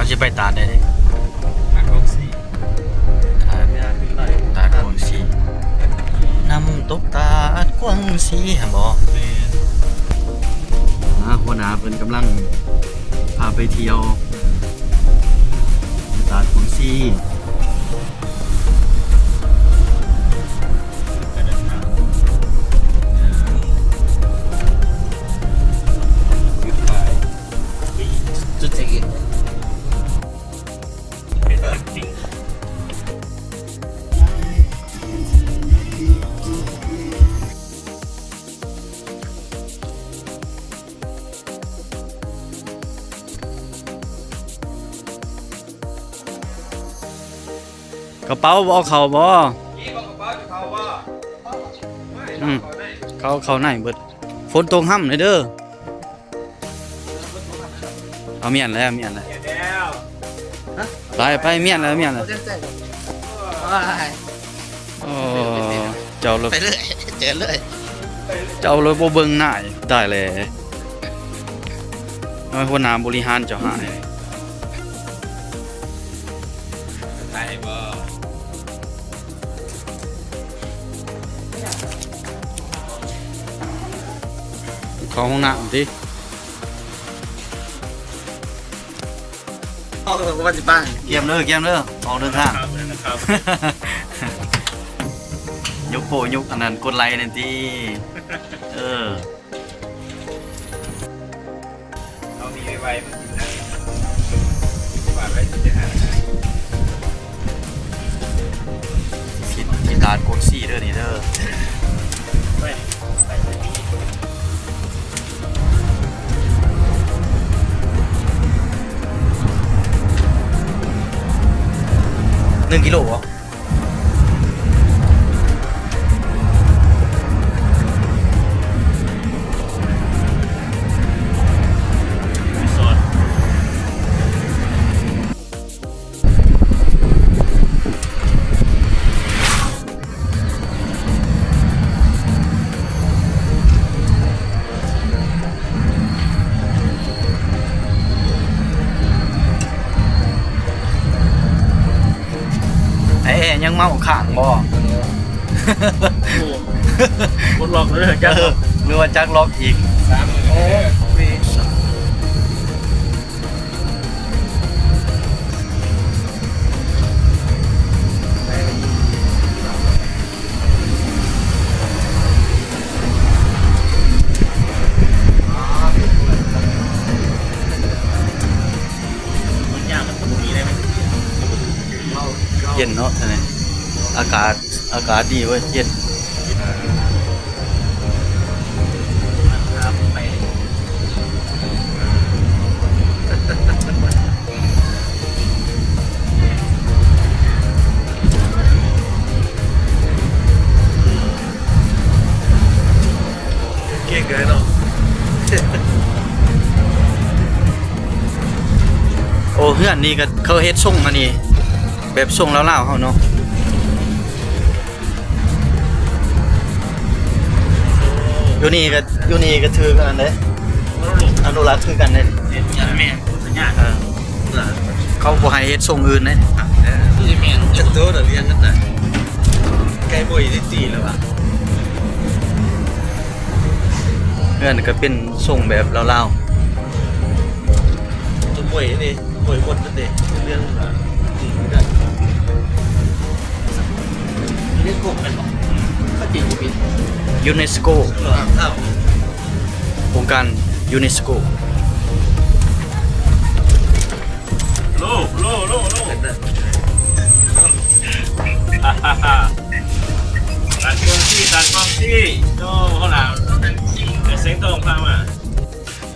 ຈະໄປຕາດໃດນີ້? ຕາດກວາງຊີ ຕາດ ຕາດກວາງຊີ ນ້ຳຕົກຕາດກວາງຊີຫັ້ນບໍ? ແມ່ນ. ອາ ຫົວໜ້າເພິ່ນກຳລັງພາໄປທ່ຽວຕາດກວາງຊີ. ກະເປົາບໍ່ເອົາເຂົ້າບໍ່? ອືມ ເຂົ້າ ເຂົ້າໃນເບິດ. ຝົນຕົກຫ້ຳເດີ. ເອົາ ມ້ຽນແລ້ວ ມ້ຽນແລ້ວ. ໄປ ໄປ ມ້ຽນແລ້ວ ມ້ຽນແລ້ວ. ໂອ້ ເຈົ້າລະ ໄປເລີຍ ເຈີເລີຍ ເຈົ້າລະບໍ່ເບິ່ງໜ້າອີກ. ຕາຍແລ້ວ ນ້ອຍຫົວໜ້າບໍລິຫານເຈົ້າຫາຍ. ເຂົ້າຫ້ອງນ້ຳຕິ. ອອກແລ້ວກໍວ່າຊິໄປ. ກຽມເດີ ກຽມເດີ ອອກເດີນທາງ. ຍົກໂປ້ຍົກອັນນັ້ນ ກົດໄລແດ່ຕິ. ເອີ. ເອົານີ້ໄວໆ ມັນກິນໄດ້ ວ່າໄວ້ຊິໄປຫາ ທີ່ ທີ່ຕາດກວາງຊີເດີນີ້ເດີ. ໄປ ໄປ ໄປ ໜຶ່ງກິໂລບໍ? ໄອ້ແອຍັງເມົາຄ້າງບໍ່? ໂອ້ ປົດລັອກເລີຍ ຈັກ ເອີ ຫຼືວ່າຈັກລັອກອີກ? ສາມ ໂອ້ ເຢັນເນາະ ອັນນີ້ ອາກາດ ອາກາດດີເວີຍ ເຢັນ. ເກັ່ງເກີນເນາະ. ໂອ້ ເຮືອນນີ້ກໍເຂົາເຮັດຊົງອັນນີ້ ແບບຊົງລາວໆເຮົາເນາະ. ຢູ່ນີ້ກໍ ຢູ່ນີ້ກໍຖືກອັນນັ້ນເດ້ ອະນຸລັກຄືກັນເດ້. ແມ່ນ ເອີ ເຂົາບໍ່ໃຫ້ເຮັດຊົງອື່ນເດ້. ແມ່ນ ຈັກໂຕລະລຽນນັ້ນນະ ໄກ່ໂບຍໄດ້ຕີແລ້ວວ່າ. ເຮືອນກໍເປັນຊົງແບບລາວໆ ຕົ້ນໂບຍນີ້. ໂອ້ຍ ໝົດແລ້ວເດ້ ເລື່ອງ ອ່າ ຈີນຄືກັນ. ຢູເນສໂກແມ່ນບໍ່? ເຂົາຈີນບໍ່ຜິດ ຢູເນສໂກ ເອີ ອົງການຢູເນສໂກ. ໂລ ໂລ ໂລ ໂລ ຕາດກວາງຊີ ຕາດກວາງຊີ ໂຕ ເຮົາລາວ ແຕ່ແສງທອງພາມາ.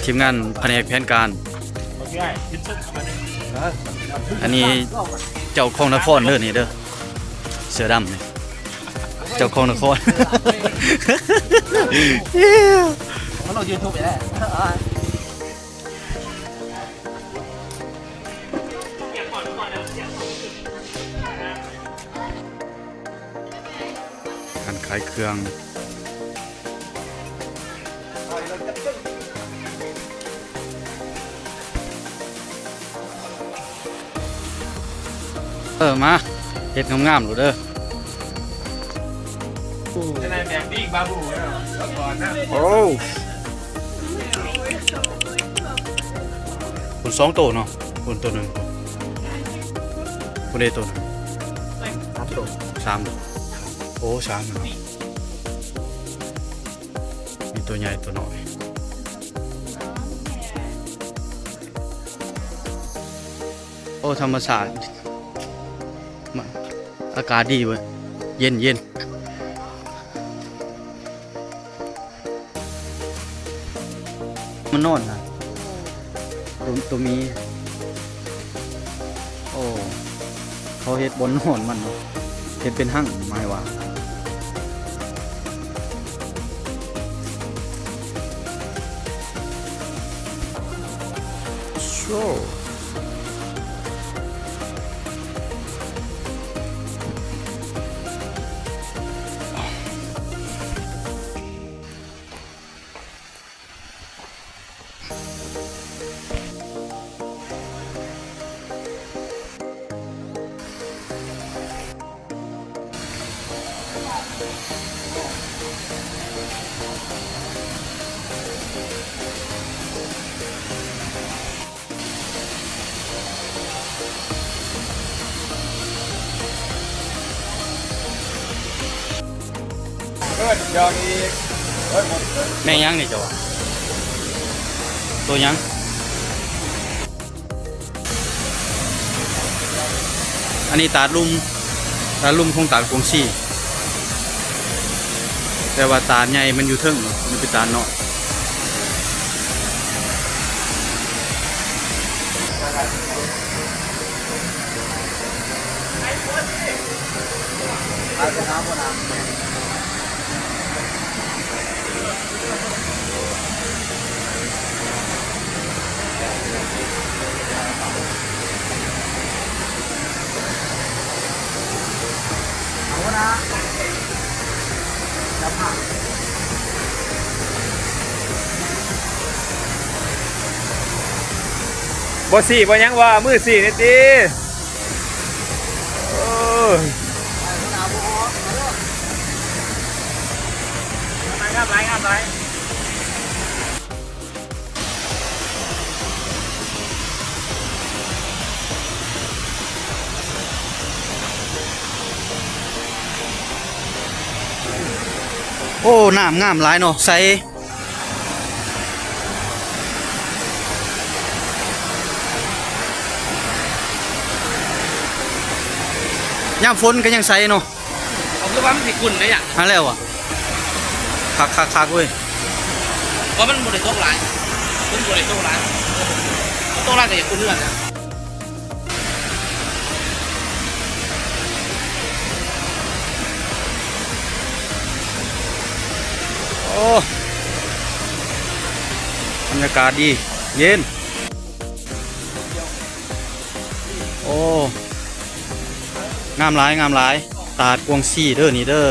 ທີມງານພະແນກແຜນການ. ອັນນີ້ເຈົ້າຂອງນະຄອນເດີນີ້ເດີ ເສື້ອດຳນີ້ ເຈົ້າຂອງນະຄອນ. ການຂາຍເຄື່ອງ. ເອີ ມາເຮັດງາມໆໂລດເດີ. ໂອ້ ພຸ້ນສອງໂຕເນາະ, ພຸ້ນໂຕໜຶ່ງ, ພຸ້ນເດໂຕໜຶ່ງ, ສາມໂຕ, ສາມໂຕ. ໂອ້ ສາມເນາະ. ມີໂຕໃຫຍ່ໂຕນ້ອຍ. ໂອ້ ທຳມະຊາດ ອາກາດດີເວີ້ຍ ເຢັນໆ ມານອນນະ ໂຕ ໂຕໝີ. ໂອ້ ເຂົາເຮັດບ່ອນນອນມັນເນາະ, ເຮັດເປັນຮັງໝາຍວ່າ. ແມ່ນຫຍັງນີ້ເຈົ້າວ່າ? ໂຕຫຍັງ? ອັນນີ້ຕາດລຸ່ມ, ຕາດລຸ່ມຂອງຕາດກວາງຊີ, ແຕ່ວ່າຕາດໃຫຍ່ມັນຢູ່ເທິງ, ມັນເປັນຕາດນ້ອຍ. ບໍ່ຊີ້ບໍ່ຫຍັງ ວ່າເອົາມືຊີ້ນີ້ຕິ. ເອີ ງາມຫຼາຍ ງາມຫຼາຍ. ໂອ້ ນ້ຳງາມຫຼາຍເນາະ ໃສ. ຍາມຝົນກໍຍັງໃສເນາະ. ເອົາ ຄືວ່າມັນຊິຂຸ່ນໄດ໋ອະ. ຫັ້ນແລ້ວອະ ຄັກໆໆເວີ້ຍ. ວ່າມັນບໍ່ໄດ້ຕົກຫຼາຍ, ມັນບໍ່ໄດ້ຕົກຫຼາຍ, ຕົກຫຼາຍກໍຢາກຂຸ່ນເຮືອນນະ. ໂອ້ ບັນຍາກາດດີ ເຢັນ. ໂອ້ ງາມຫຼາຍ ງາມຫຼາຍ ຕາດກວາງຊີເດີ ນີ້ເດີ.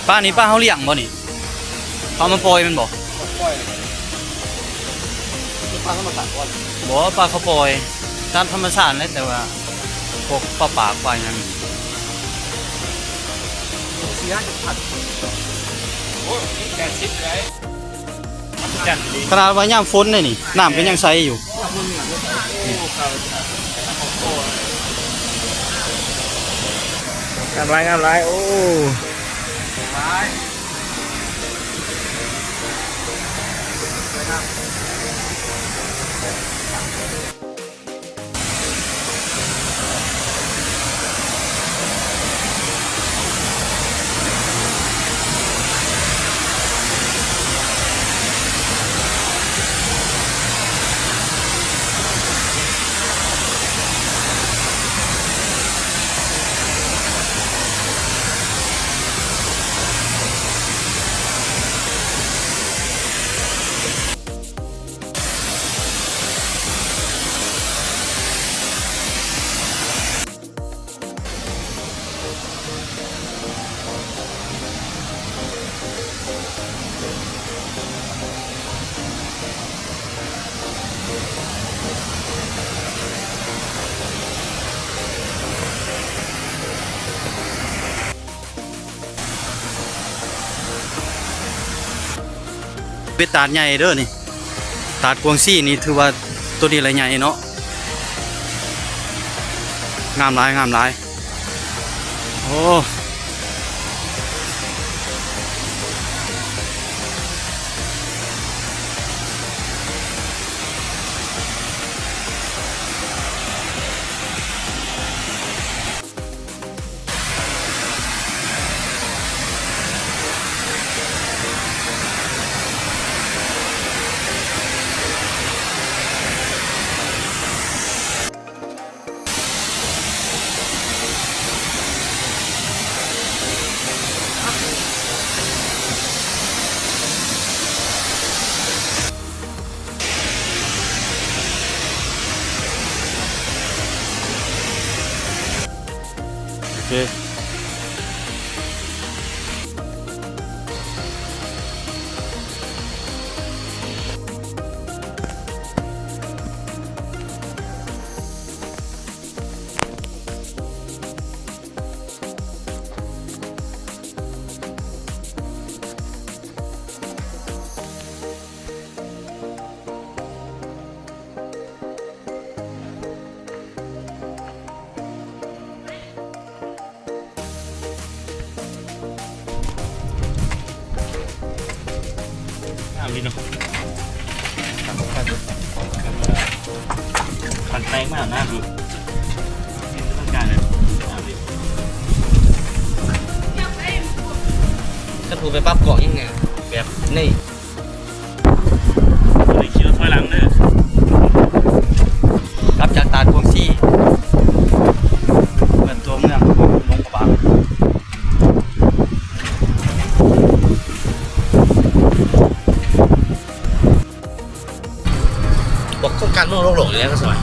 ປານີ້ປາເຮົາລ້ຽງບໍ່ນີ້? ເຂົາເອົາມາປ່ອຍແມ່ນບໍ່? ປ່ອຍ ຄືປາທຳມະຊາດບໍ່? ບໍ່ ປາເຂົາປ່ອຍຕາມທຳມະຊາດແຫຼະ ແຕ່ວ່າພວກປາປາກປາຫຍັງ ໂອ້ ສີ່ຫ້າສິບພັນ ໂອ້ຍ ແປດສິບເລີຍ. ຂະໜາດວ່າຍາມຝົນເດ້ນີ້ ນ້ຳກໍຍັງໃສຢູ່. ງາມຫຼາຍ ງາມຫຼາຍ ໂອ້. ໂ ເປັນຕາດໃຫຍ່ເດີນີ້ ຕາດກວາງຊີນີ້ ຖືວ່າໂຕນີ້ລະໃຫຍ່ເນາະ ງາມຫຼາຍ ງາມຫຼາຍ ໂອ້. ໂອເຄ. ງາມດີເນາະ ປັ່ນແປງມາງາມດີ ຄັນຜູ້ໄປປັບກ້ອງຍັງແບບນີ້. ໄດ້ຂີ່ລົດຖອຍຫຼັງເດີ ກັບຈາກຕາດກວາງຊີ ເປີດຕົວເມືອງຫຼວງພະບາງ ບອກໂຄງການເມືອງໂລກໂລກນີ້ແຫຼະ ສະບາຍ.